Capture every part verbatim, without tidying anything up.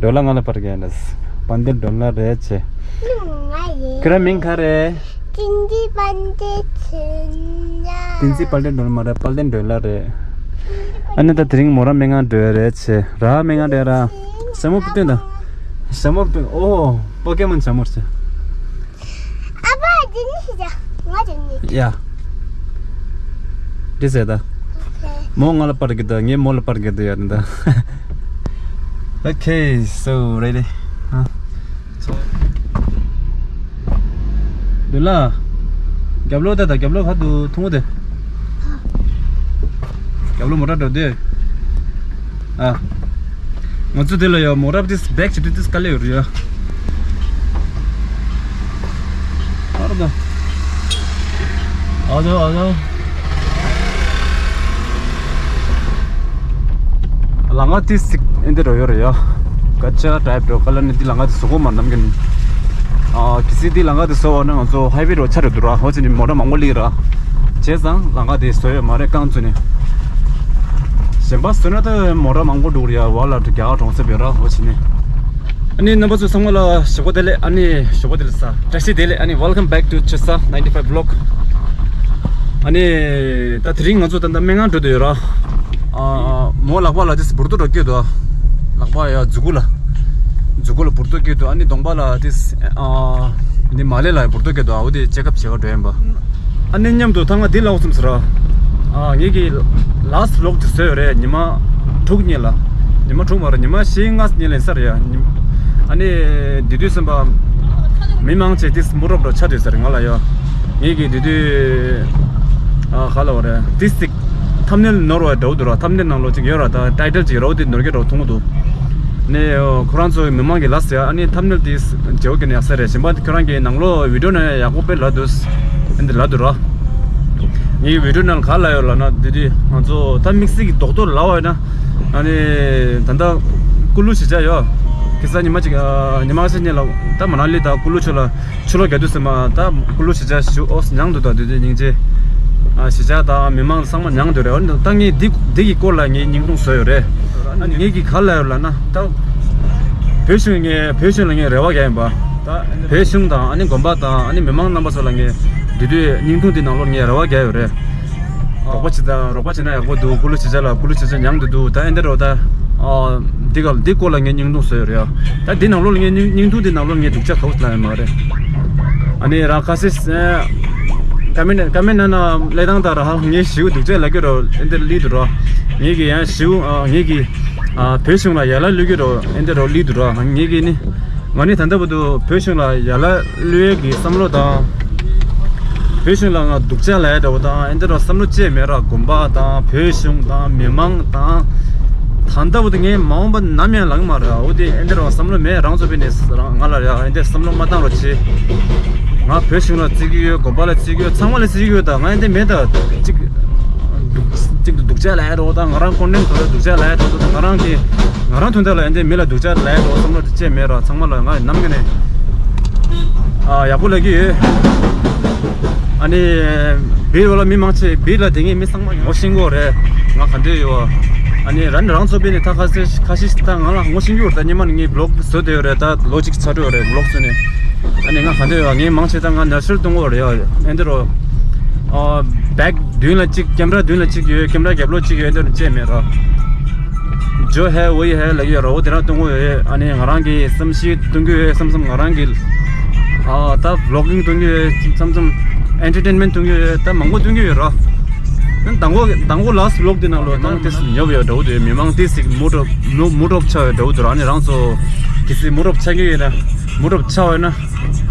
ཌོ་ལར་ང་ལ་པར་གྱི་ཡིན་ད། དཔལ་ལྡན་ཌོ་ལར་རེད་ཆེ། ང་ཡིན། ཁྱོད་རང་མིང་ག་རེད། བསྟན་འཛིན་དཔལ་ལྡན་ཆོས་དབྱངས། བསྟན་འཛིན་དཔལ་ལྡན་ཌོ་ལར་མ་རེད། དཔལ་ལྡན་ཌོ་ལར་རེད། ཨ་ནི་ད་དེ་རིང་མོ་རང་སྨན་ཁང་འགྲོ་ཡ་རེད་ཆེ། ར་སྨན་ཁང་འགྲོ་ཡ་ར། ཞྭ་མོ་སྟོན་དང་། ཞྭ་མོ་སྟོན། ཨོ། པོ་ཀེ་མོན་ཞྭ་མོ་ཆེ། ཨ་ཕ་འདི་ནི་ཤི་ཇ། ང་འདི་ནི། ཡ། འདི་ཟེར་ད། ཨོ་ཁེ། མོ་ང་ལ་པར་གི་ད། ངས་མོ་ལ་པར་གི་ད་ཡ་ད། Okay, so ready. ཧ། འདི་ལ། རྒྱབ་ལོགས་ད་ད་རྒྱབ་ལོགས་ཁ་ཏུ་ཐུང་ངུ་དེ། རྒྱབ་ལོགས་མོ་ཊ་འགྲོ་དེ། ཨ། ང་ཚོ་དེ་ལ་ཡ་མོ་ཊ་དེ་བེག་ཅིག་དེ་དཀའ་ལས་ཡོད་རེད་ཡ། ཨ་རོ་ད། ཨ་ཟོ་ཨ་ཟོ། ལམ་ཁ་དེ་སིག་ཨེ་འདི་འགྲོ་ཡོད་རེད་ཡ། ཀ་ཅ་ཊའིབ་འགྲོ་ག་ལ་ནི་དེ་ལམ་ཁ་དེ་བཟོ་གོ་མ་ནམ་གིན། ཨ་གི་སི་དེ་ལམ་ཁ་དེ་བཟོ་བ་ན་ང་ཚོ་ཧའི་ཝེ་འགྲོ་ཆ་རེད་འདུག་ར། ཧོ་ཅི་ནི་མོ་ཊ་མང་པོ་ལི་ར། བྱས་ཙང་ལམ་ཁ་དེ་བཟོ་ཡོད་མ་རེད་རྐང་བཙུགས་ནས། གཞན་པ་བཟོས་ན་ད་མོ་ཊ་མང་པོ་འགྲོ་གི་རེད་ཡ། བ་ལ་རྒྱ་གར་གྲོང་གསེབ་ཡོད་ར་ཧོ་ཅི་ནི། ཨ་ནི་རྣམ་པ་ཚོ་ཚང་མ་ལ་ཞོགས་པ་བདེ་ལེགས། ཨ་ནི་ཞོགས་པ་བདེ་ལེགས་ས། བཀྲ་ཤིས་བདེ་ལེགས། ཨ་ནི་welcome back to Chesa ninety-five vlog. ཨ་ནི་ད་དེ་རིང་ང་ཚོ་ད་ལྟ་སྨན་ཁང་འགྲོ་འདོད་ཡོད་ར། ཨ་མོ་ལག་པ་ལ་ཅིག་འབུར་ཏོ་འདྲ་སྐྱེས་འདུག་ལག་པ་ཡ་མཛུ་གུ་ལ། མཛུ་གུ་ལ་འབུར་ཏོ་སྐྱེས་འདུག་ཨ་ནི་གདོང་པ་ལ་ཏིས་ཨ་ནི་མ་ལེ་ལ་འབུར་ཏོ་སྐྱེས་འདུག་ཨ་འོ་དེ་ཅེག་ཨབ་བྱེད་ག་འགྲོ་ཡིན་པ། ཨ་ནི་མཉམ་དུ་ད་ང་འདི་ལབ་དགོས་བསམ་ཟེར་ར། ཨ་ངེད་ཀྱི་last vlog དེ་བཟོས་ཡོད་རེད། ཉི་མ་དྲུག་གཉིས་ལ། ཉི་མ་དྲུག་མ་རེད། ཉི་མ་བཞི་ལྔ་གཉིས་ལ་ཡིན་ས་རེད་ཡ། ཉི་ཨ་ནི་དེ་དུས་ཙམ་པ་མི་མང་ཆེ་ཏིས་མུ་རོབ་རོ་ཆ་དུས་ས་རེད་ང་ལ་ཡ། ངེད་ཀྱི་དེ་དུས་ཨ་ག་ལབ་དགོས་རེད། ཏིས་ཏིག་ཐམ་ནེལ་ནོར་བ་འདྲ་བོ་འདུག་ར། ཐམ་ནེལ་ནང་ལོགས་ཅིག་ཡོད་ར། ད་ཊའི་ཊལ་ཅིག་ར་བོ་དེ་ནོར་གྱི་འདྲ་བོ་མཐོང་གི་འདུག་ནས་ཁོ་རང་ཚོའི་མི་མང་གི་ལབ་ཟེར། ཨ་ནི་ཐམ་ནེལ་དེ་བརྗེ་པོ་གི་ནས་ཡག་ས་རེད། གཞན་པ་ཁྱོད་རང་གི་ནང་ལོགས་བི་ཌིའོ་ནང་ཡག་པོ་དཔེ་ལབ་འདུག་ཨ་འདི་ལབ་འདུག་ར། ངའི་བི་ཌིའོ་ནང་ག་ལབ་ཡོད་ལབ་ན། འདི་དུས་ང་ཚོ་ད་དམིགས་བསལ་གྱི་རྡོག་རྡོག་ལབ་པ་ཡོད་ན། ཨ་ནི་ད་ལྟ་ཀུ་ལུ་གཞིས་ཆགས་ཡོད། ཁ་སང་ཉི་མ་གཅིག་ཨ་ཉི་མ་ཁ་སང་ཉིན་ལ་ད་མ་ན་ལི་དང་ཀུ་ལུ་ཕྱོགས་ལ་ཆུ་ལོག་རྒྱག་དུས་ཙམ་པ་ད་ཀུ་ལུ་གཞིས་ཆགས་ཞུ་ཨོ་སི་མྱངས་འདུག་ད་དུས་དེ་སྙིང་རྗེ། ཨ་གཞིས་ཆགས་དང་མི་མང་ཚང་མ་མྱངས་འདུག་རེད། འོན་ཏེ་ད་ངས་འདི་འདི་གི་སྐོར་ལ་ངས་སྙིང་རྡུང་བཟོས་ཡོད་རེད། ཨ་ནི་ངས་ཀྱིས་ག་ལབ་ཡོད་ལབ་ན། ད་བོད་གཞུང་ངས་བོད་གཞུང་ལ་ངས་རེ་བ་རྒྱག་ཡིན་པ། ད་བོད་གཞུང་དང་ཨ་ནི་དགོན་པ་དང་ཨ་ནི་མི་མང་རྣམ་པ་ཚོ་ལ་ངས་འདི་དུས་སྙིང་རྡུང་འདི་ནང་ལོགས་ངས་རེ་བ་རྒྱག་ཡོད་རེད། རོགས་པ་བྱེད་དང་རོགས་པ་བྱེད་ན་ཡག་པོ་འདུག་ཀུ་ལུ་གཞིས་ཆགས་ལ་ཀུ་ལུ་གཞིས་ཆགས་མྱངས་འདུག་ད་ཨེ་འདྲ་རོ་ད། ཨ་འདི་ག་འདི་སྐོར་ལ་ངས་སྙིང་རྡུང་བཟོས་ཡོད་རེད་ཡ། ད་འདི་ནང་ལོགས་ལ་ངས་སྙིང་སྙིང་རྡུང་འདི་ནང་ལོགས་ངས་སྡུག་ཅག་ག་བོ་ལབ་ཡོད་མ་རེད། ཨ་ནི་རང་ཁ་སིས་ཀ་མེན་ཀ་མེན་ན་ན་ལས་དང་ད་ར་ཧ་ངས་ཞིའུ་སྡུག་ཅག་ལབ་ཀྱི་རོ་ཨེ་འདྲ་ལི་འདུག་རོ། ངས་ཀྱི་ཡང་ཞིའུ་ཨ་ངས་ཀྱི་ཨ་བོད་གཞུང་ལ་ཡ་ལ་ལུས་ཀྱི་རོ་ཨེ་འདྲ་རོ་ལི་འདུག་རོ། ངས་ཀྱི་ནི་ང་ནི་ད་ལྟ་བར་དུ་བོད་གཞུང་ལ་ཡ་ལ་ཀླུ་ཡས་ཀྱི་བསམ་བློ་དང་། བོད་གཞུང་ལ་ང་སྡུག་ཅག་ལབ་ཡ་འདྲ་བོ་དང་ཨེ་འདྲ་བ་བསམ་བློ་ཅི་མེད་ར། དགོན་པ་དང་བོད་གཞུང་དང་མི་མང་དང་། ད་ལྟ་བར་དུ་ངས་མ་འོངས་པ་ནམ་ཡང་ལངས་མ་རེད། འོ་དེ་ཨེ་འདྲ་བ་བསམ་བློ་མེད། རང་ཚོ་བས་ནས་རང་ང་ལ་ཡ་ཨེ་འདྲ་བསམ་བློ་མ་བཏང་རོགས་བྱེད། ང་བོད་གཞུང་ལ་བརྩི་གི་ཡོད། དགོན་པ་ལ་བརྩི་གི་ཡོད། ཚང་མ་ལ་བརྩི་གི་ཡོད། ད་ང་ཨེ་འདྲ་མེད། ད་གཅིག་སྡུག་གཅིག་ཏུ་སྡུག་ཅག་ལབ་ཡ་འདྲ་བོ་དང་། ང་རང་ཀོན་ཊེན་ཐོག་ལ་སྡུག་ཅག་ལབ་ཡ་འདྲ་བོ་དང་། ང་རང་གི་ང་རང་དོན་དག་ལ་ཨེ་འདྲ་མི་ལ་སྡུག་ཅག་ལབ་ཡ་འདྲ་བོ་བསམ་བློ་དེ་ཅི་མེད་ར། ཚང་མ་ལ་ང་ནམ་རྒྱུན་ནས་ཨ་ཡག་པོ་ལབ་ཀྱི་ཡོད། ཨ་ནི་བིར་བ་ལ་མི་མང་ཆེ་བིར་ལ་དེ་ངས་མི་ཚང་མ་ངོ་ཤེས་ཀྱི་རེད། ང་ག་འདྲ་ཡོད། ཨ་ནི་རང་རང་ཚོ་བས་ནས་ད་ཁ་ཤས་ཁ་ཤས་ད་ང་ལ་ངོ་ཤེས་ཀྱི་ཡོད་རེད། ད་སྔོན་མ་ནས་ངས་བི་ལོག་བཟོས་བསྡད་ཡོད་རེད། ད་ལོ་གཅིག་ཚར་ཡོད་རེད་བི་ལོག་བཟོས་ནས། ཨ་ནི་ང་ག་འདྲ་ཡོད། ངས་མང་ཆེ་ད་ང་ནེ་ཅུ་རལ་གཏོང་གི་ཡོད་རེད་ཡ། ཨེ་འདྲ་རོ། ཨ་བེག་མདུན་ལ་གཅིག་ཀེམ་ར་མདུན་ལ་གཅིག་ཡོད། ཀེམ་ར་རྒྱབ་ལོགས་གཅིག་ཡོད། ཨེ་འདྲ་རོ་ཅི་མེད་ར། ཇོ་ཧེ་ཝོ་ཡི་ཧེ་ལབ་ཀྱི་ཡོད་ར། འོ་དེ་རང་གཏོང་གི་ཡོད། ཨ་ནི་ང་རང་གི་བསམ་ཤེས་གཏོང་གི་ཡོད། བསམ་བསམ་ང་རང་གི་ཨ་ད་བི་ལོག་གིང་གཏོང་གི་ཡོད། བསམ་བསམ་ཨེན་ཊར་ཊེན་མེན་ཊི་གཏོང་གི་ཡོད། ད་མང་པོ་གཏོང་གི་ཡོད་ར། ཨ་ནི་དང་པོ་དང་པོ་ལ་སི་ཊི་བི་ལོག་དེ་ནང་ལོ་མི་མང་ཏིས་ཉོབ་ཡོད་འདྲ་བོ་དེ། མི་མང་ཏིས་ཅིག་མུ་ཌི་ཨོཕ་མུ་མུ་ཌི་ཨོཕ་ཆགས་ཡོད་འདྲ་བོ་དེ་ར། ཨ་ནི་རང་ཚོ་གལ་སྲིད་མུ་ཌི་ཨོཕ་ཆགས་ཀྱི་ཡོད་ན། མུ་ཌི་ཨོཕ་ཆགས་ཡོད་ན།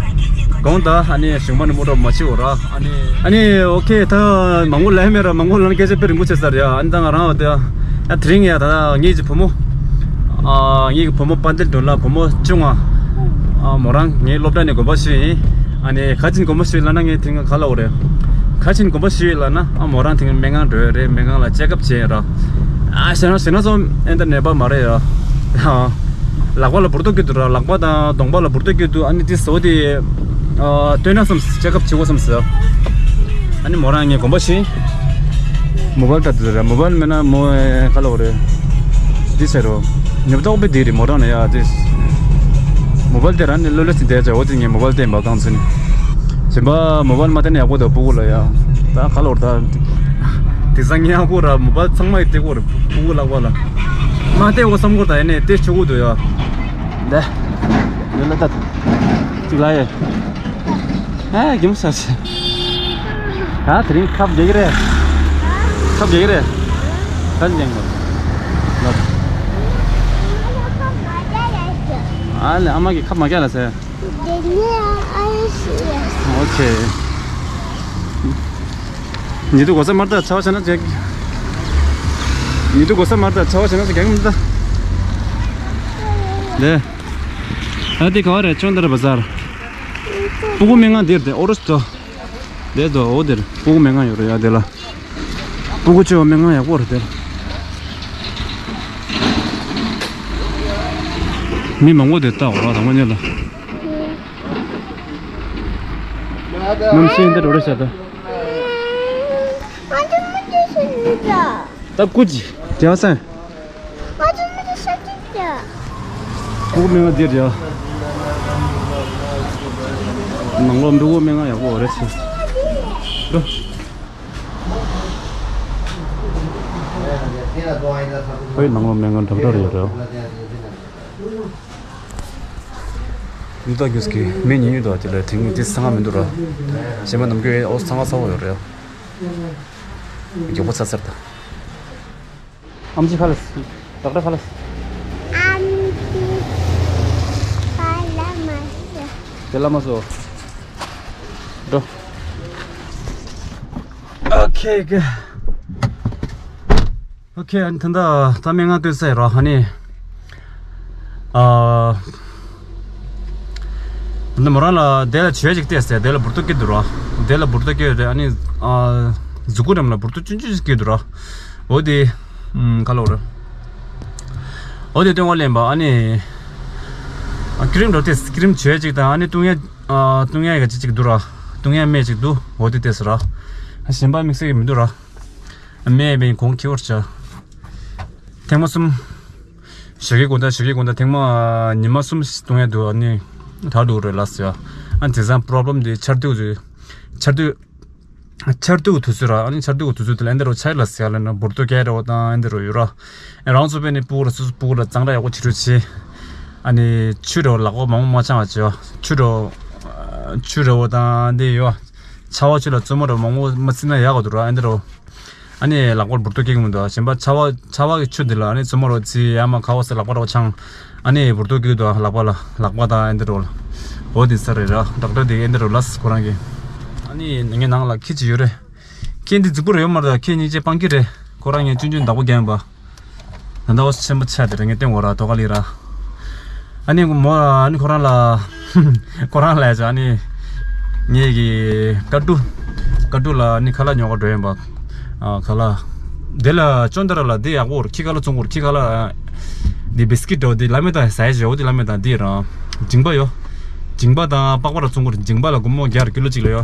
དགོངས་དག་ཨ་ནི་གཞུང་པ་ནི་མུ་ཌི་ཨོཕ་མ་བྱེད་འོ་ར། ཨ་ནི་ཨ་ནི་ཨོ་ཁེ། ད་མང་པོ་ལབ་མེད་ར། མང་པོ་ལབ་ན་སྐད་ཆ་དཔེ་རིང་པོ་བྱེད་ས་རེད་ཡ། ཨ་ནི་ད་ང་རང་འོ་དེ་ཡ་དེ་རིང་ཡ་ད་ངེད་ཀྱི་བུ་མོ། ཨ་ངེད་ཀྱི་བུ་མོ་དཔལ་ལྡན་སྒྲོལ་ལགས། བུ་མོ་ཆུང་བ། ཨ་མོ་རང་ངའི་སློབ་གྲྭ་ནས་དགོན་པ་ཞུས་ཡིན། ཨ་ནི་ག་ཅིན་དགོན་པ་ཞུས་ལབ་ན་ངས་དེ་སྔ་ག་ལབ་དགོས་རེད། ག་ཅིན་དགོན་པ་ཞུས་ལབ་ན་ཨ་མོ་རང་དེ་སྔ་སྨན་ཁང་འགྲོ་ཡ་རེད། སྨན་ཁང་ལ་ཅེག་ཨབ་བྱས་ཡ་ར། ཨ་ཞེ་ན་ཞེ་ན་ཚོ་ཨེ་འདྲ་ནད་པ་མ་རེད་ཡ། ལག་པ་ལ་འབུར་ཏོ་སྐྱེས་འདུག་ར། ལག་པ་དང་གདོང་པ་ལ་འབུར་ཏོ་སྐྱེས་འདུག་ཨ་ནི་དེ་བཟོ་དེ་ཨ་སྟོན་ན་བསམ། ཅེག་ཨབ་བྱེད་དགོས་བསམ་ཟེར། ཨ་ནི་མོ་རང་ངས་དགོངས་པ་བཞེས། མོ་བལ་སྤྲད་འདུག་ར། མོ་བལ་མེད་ན་མོ་ཨེ་ག་ལབ་དགོས་རེད། འདི་བྱེད་རོགས། ཉོབ་ཏོག་པའི་དེ་རེད་མོ་ཊ་ནས་ཡ་དེ། མོ་བལ་དེ་རང་ནས་ལོ་ལོ་ཞིག་བསྡད་ཅག་འོ་དེ་ངས་མོ་བལ་བསྟན་པ་གང་ཚུན། གཞན་པ་མོ་བལ་མ་བསྟན་ན་ཡག་པོ་འདུག་སྤུ་གུ་ལ་ཡ། ད་ག་ལོར་ད། དེང་སང་ངས་ཡག་པོ་ར་མོ་བལ་ཚང་མ་ཡི་དེ་གོ་ར་སྤུ་གུ་ལག་པ་ལ། མ་བལྟས་འོ་བསམ་གོ་ད་ཡིན་ནས་བལྟས་ཆོག་གི་འདུག་ཡ། ད། ལོ་ལོ་ད། ཅིག་ལ་ཡ། ཨ་རྒྱུ་མ་ས་ས། ཨ་དེ་རིང་ཁབ་རྒྱག་གི་རེད། ཁབ་རྒྱག་གི་རེད། ཁབ་རྒྱག་གི་རེད། ཨ་ལེ་ཨ་མ་གིས་ཁབ་མ་རྒྱག་ལ་ཟེར། ཨོ་ཁེ། ཉི་དུ་གོ་ས་མར་ད་ཚ་བ་བྱས་ན་རྒྱག་ཉི་དུ་གོ་ས་མར་ད་ཚ་བ་བྱས་ན་རྒྱག་མི་ད། ལེ། ཨ་དེ་ག་བ་རེད་ཅོན་ད་ར་བ་ཟར། སྤུ་གུ་སྨན་ཁང་འདིར་དེ་ཨོ་རོ་སྟོ། དེ་དོ་འོ་དེར་སྤུ་གུ་སྨན་ཁང་ཡོད་རེད་ཡ་དེ་ལ། སྤུ་གུ་བཅོས་སྨན་ཁང་ཡག་པོ་རེད་དེར། མི་མང་པོ་དེ་ལྟ་འོ་ར་དང་པོ་ཉིད་ལ། གནམ་གཤིས་འདི་འགྲོ་རེད་ཤག་ད། ད་ཀུ་ཅི་རྒྱ་སེ། ཨོ་མི་ང་འདིར་ཡ། ནང་ལོགས་འབྲུ་གུ་སྨན་ཁང་ཡག་པོ་རེད་ཆེ། འགྲོ། ཁོའི་ནང་ལོགས་སྨན་ཁང་འདྲ་འདྲ་རེད་ཡོད་རེད། འདི་དག་རྒྱུས་ཀྱི་མི་ཉིད་ཉིད་དུ་དེ་ལ་དེང་དེ་ཚང་མ་མི་འདུག་ར། གཞན་པ་ནམ་རྒྱུན་ཨོ་ཚང་མ་ཚ་བོ་ཡོད་རེད། མགྱོགས་པོ་ཚ་ཚར་ད། ཨམ་ཆི་ཁ་ལ་སི། ཌོག་ཊར་ཁ་ལ་སི། ཨམ་ཆི་ཁ་ལ་མ་སི། དེ་ལ་མ་སོ། འགྲོ། ཨོ་ཁེ་ཨོ་ཁེ། ཨོ་ཁེ་ཨ་ནི་ད་ལྟ་ད་སྨན་ཁང་སྟོན་ས་ཡིན་རོ་ཧ་ནི། ཨ། ད་མོ་རང་ལ་དེ་ལ་བྱོས་ཅིག་བལྟས་ཟེར་དེ་ལ་འབུར་ཏོ་སྐྱེས་འདུག་རོ། དེ་ལ་འབུར་ཏོ་སྐྱེས་རེད་ཨ་ནི། ཨ། གཟུགས་པོ་རྣམས་ལ་འབུར་ཏོ་ཆུང་ཆུང་ཞིག་སྐྱེས་འདུག་རོ། འོ་དེ། ཨུམ་ཁ་ལོ་རོ། འོ་དེ་སྟོན་པ་ལེན་པ་ཨ་ནི། ཨ་ཀི་རིམ་འགྲོ་སྟེ་ཀི་རིམ་བྱོས་ཅིག་དང་ཨ་ནི་བཏུང་ཡ། ཨ་བཏུང་ཡ་ག་ཅི་ཅིག་འདུག་ར། བཏུང་ཡ་སྨན་ཅིག་འདུག་འོ་དེ་བལྟས་ཟེར་ར། ཨ་གཞན་པ་དམིགས་བསལ་གྱི་མི་འདུག་ར། སྨན་བན་གོང་ཁྱི་བོར་བྱ། ཐེངས་མ་གསུམ། ཞོགས་ཀའི་དགོང་དག་ཞོགས་ཀའི་དགོང་དག་ཐེངས་མ་ཉི་མ་གསུམ་བཏུང་ཡ་འདུག་ཨ་ནི། ད་འདུག་རེད་ལ་ཟེར། ཨ་དེང་སང་པོ་རོབ་ལེམ་དེ་ཆར་དུས་ཆར་དུས། ཆར་དུས་དུས་ཚོད་ར་ཨ་ནི་ཆར་དུས་དུས་ཚོད་དེ་ལ་ཨེ་འདི་རུ་ཆར་ལ་ཟེར་ལ་ན་འབུར་ཏོ་སྐྱེ་རེ་བ་དང་ཨེ་འདི་རུ་ཡོད་ར། ཨེ་རང་ཚོ་པས་ནི་སྤུ་གུ་ལ་སོ་སོ་སྤུ་གུ་ལ་གཙང་སྦྲ་ཡག་པོ་བྱེད་རོགས་བྱེད། ཨ་ནི་ཆུ་རེ་བ་ལག་པ་མང་པོ་མ་འཆང་བ་བྱེད། ཆུ་རེ་བ་ཆུ་རེ་བ་དང་འདི་ཡོད། ཆར་པ་ཆུ་ལ་བཙོན་མ་རེ་བ་མང་པོ་མ་བརྩིས་ན་ཡག་ག་འདུག་ར་ཨེ་འདི་རུ། ཨ་ནི་ལག་པར་འབུར་ཏོ་སྐྱེ་གི་མི་འདུག་གཞན་པ་ཆར་པ་ཆར་པ་གི་ཆུ་འདི་ལ་ཨ་ནི་བཙོན་མ་རེ་བ་བརྩིས་ཡ་མ་ཁ་བ་སེ་ལག་པ་རེ་བ་འཆང་། ཨ་ནི་འབུར་ཏོ་སྐྱེ་གི་འདུག་ལག་པ་ལ་ལག་པ་དང་ཨེ་འདི་རུ་ལ། འོ་དེ་ས་རེད་ར་ཌོག་ཊར་དེ་ཨེ་འདི་རུ་ལ་ཁོ་རང་གི། ཨ་ནི་ངའི་ནང་ལ་ཁྱི་ཅིག་ཡོད་རེད། ཁྱེད་འདི་རྫིག་པོ་རེད་ཡོད་མ་རེད་ད་ཁྱེད་སྙིང་རྗེ་སྤང་གི་རེད། ཁོ་རང་ངས་ཆུང་ཆུང་བདག་པོ་རྒྱག་ཡིན་པ། ད་ལྟ་བ་ཆེན་པོ་ཆགས་དེ་རེད་ངས་བསྟན་འོ་ར་དོ་ག་ལི་ར། ཨ་ནི་མོ་ཨ་ནི་ཁོ་རང་ལ། ཁོ་རང་ལ་ཡ་ཨ་ནི། ངས་ཀྱི་ཀ་ཏུ། ཀ་ཏུ་ལ་ཨ་ནི་ཁ་ལག་ཉོ་ག་འགྲོ་ཡིན་པ། ཨ་ཁ་ལག་དེ་ལ་ཅོན་ཏ་ར་ལ་དེ་ཡག་པོ་རེད་ཁྱི་ཁ་ལག་བཙོང་གོ་རེད་ཁྱི་ཁ་ལག་འདི་བིས་ཀིཊ་འདྲ་བོ་འདི་བླ་མེད་དང་ཟ་ཡ་བྱས་འོ་འདི་བླ་མེད་དང་འདི་རང་། མཇིང་པ་ཡོ། མཇིང་པ་དང་པགས་པ་ར་བཙོང་གོ་རེད་མཇིང་པ་ལ་སྒོར་མོ་བརྒྱ་རེ་ཀི་ལོ་གཅིག་ལ་ཡོ།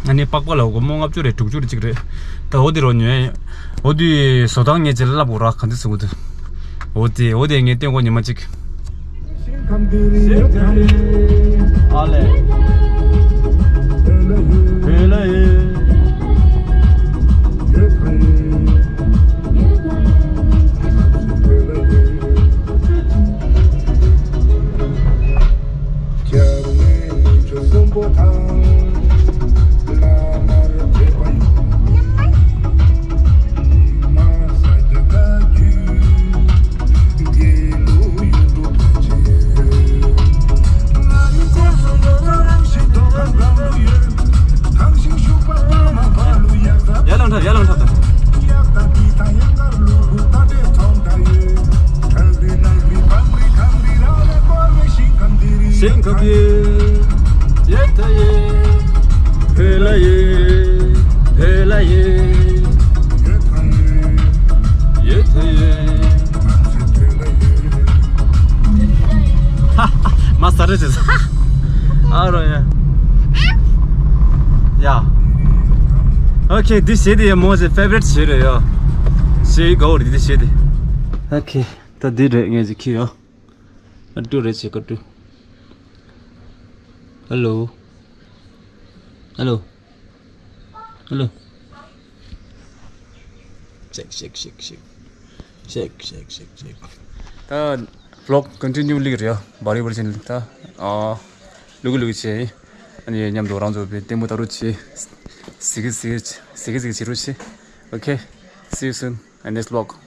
ཨ་ནི་པགས་པ་ལ་སྒོར་མོ་ལྔ་བཅུ་རེད་དྲུག་ཅུ་རེད་གཅིག་རེད། ད་འོ་འདི་རོ་ཉོས། འོ་འདི་བཟོ་སྟངས་ངས་རྗེས་ལ་ལབ་དགོས་ར་ག་འདི་ཟེར་དགོས་འདུག་འོ་དེ་འོ་དེ་ངས་བསྟན་དགོས་ཉི་མ་གཅིག་ཨ་ལེ། བོད་ལ་ཡོད། ཡར་ལངས་འཁྲབ་ཡར་ལངས་འཁྲབ་དང་། ཞིང་ཁམས་ཡོད། ཡོད་ཐ་ཡོད། བོད་ལ་ཡོད། བོད་ལ་ཡོད། ཡོད་ཐ་ཡོད། ཧ་ཧ། མ་ས་རེད་ཅེས། ཨ་རོ་ཡ། ཡ། ཨོ་ཁེ་འདི་བྱེད་དེ་ཡ་མོ་ཞེ་ཕེ་བ་རེཊ་བྱེད་རེད་ཡ། ཞེ་གའོ་རེད་འདི་བྱེད་དེ། ཨོ་ཁེ། ད་འདི་རེད། ངས་ཅིག་ཁྱེར་ཡོང་། ཀ་ཏུ་རེད་བྱས། ཀ་ཏུ། Hello. Hello. Hello. Check, check, check, check. Check, check, check, check. ད་vlog continue ལིག་རེད་ཡ། བར་རི་བར་ཆེན་ད། ཨ། ལུག་ལུག་བྱས། ཨ་ནི་མཉམ་དུ་རང་ཚོ་བའི་ལྟད་མོ་ལྟ་རོགས་བྱེད། གཟིགས་གཟིགས་གཟིགས་གཟིགས་བྱེད་རོགས་བྱེད། Okay, see you soon in next vlog.